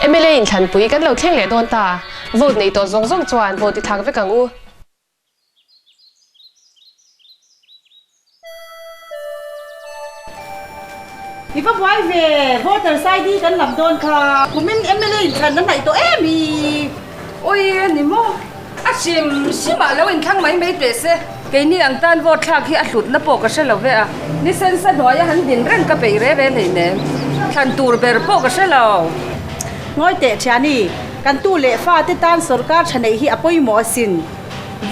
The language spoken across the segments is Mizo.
Mla inthlanpui kan lo thleng leh dawn ta. Vote nei tawh zawng zawng chuan vote i thlak vek ang u. I va buai ve, voters ID kan lam dawn kha. Kumin mla inthlan a hnaih tawh em i? Ui a ni maw? A hrim hrim ah lo inthlang mai mai teh se. Keini ang tan vote thlak hi a hlutna pawh ka hre lo ve a, ni sensa hnuaia han din reng ka peih re re hleinem. Thlan tur ber pawh ka hre lo. Ngawi teh thiani, kan tu leh fate tan sorkar tha neih hi a pawimawh asin.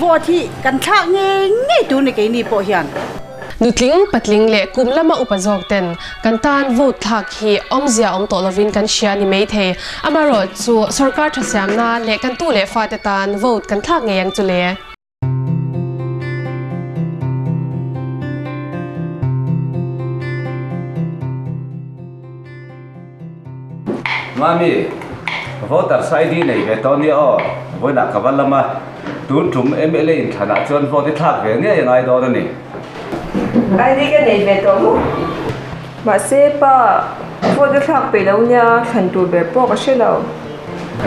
Vote hi kan thlak ngei ngei tur ni keini pawh hian. Nutling, patling leh kum lama upa zawk ten kan tan vote thlak hi awmzia awm tawh lovin kan hria ni mai thei. Amaherawh chu sorkar tha siamna leh kan tu leh fate tan vote kan thlak ngei ang chu le. Mami, Voters ID nei ve tawh nia aw, vawiinah ka va lam a, tun tum mla inthlanah chuan vote i thlak ve ngei a ngai dawn a ni. ID ka nei ve tawh maw? Mahse pa, vote a thlak peih lo nia, thlan tur ber pawh ka hre lo.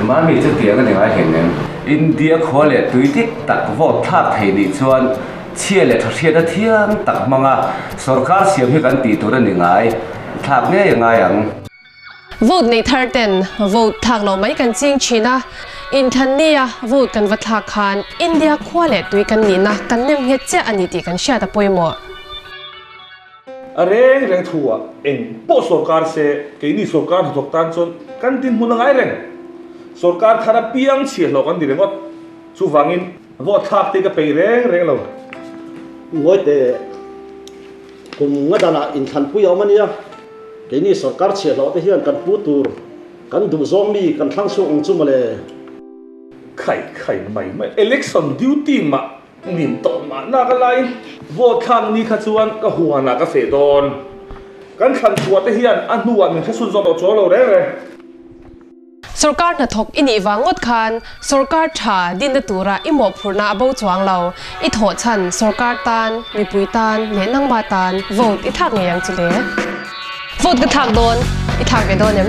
Mami chu tiang a ni ngai hleng em? India khua leh tui dik tak vote thlak thei nih chuan chhia leh tha hriatna thiang tak hmanga sorkar siam hi kan tih tur a ni ngai. Thlak ngei a ngai ang. Vote nei thar ten vote thlak lo mai kan ching thin a, inthlan nia vote kan va thlak khan India khua leh tui kan nihna kan nem nghet chiah a ni tih kan hriat a pawimawh. A reng reng thu ah eng pawh sorkar se keini sorkar hnathawk tan chuan kan dinhmun a ngai reng. Sorkar thar a piang chhia hlawh kan ni ringawt. Chuvangin vote thlak te ka peih reng reng lo. Ngawi teh. Kum nga danah inthlanpui a awm a nia, keini sorkar chhiahhlawh te hian kan pu tur kan duh zawng mi kan thlang chhuak ang chu mawle. Khai khai mai mai election duty mah nin tawh mah nak a laiin vote thlak ni kha chuan ka huanah ka feh dawn. Kan thlan chhuah te hian a hnuah min hre chhun zawk tawh chuang lo reng reng. Sorkar hnathawk i nih vang ngawt khan sorkar tha dinna tura i mawhphurhna a bo chuang lo. I thawh chhan sorkar tan, mipui tan leh nangmah tan vote i thlak ngei ang chu le. Vote ka thlak dawn, i thlak ve dawn em?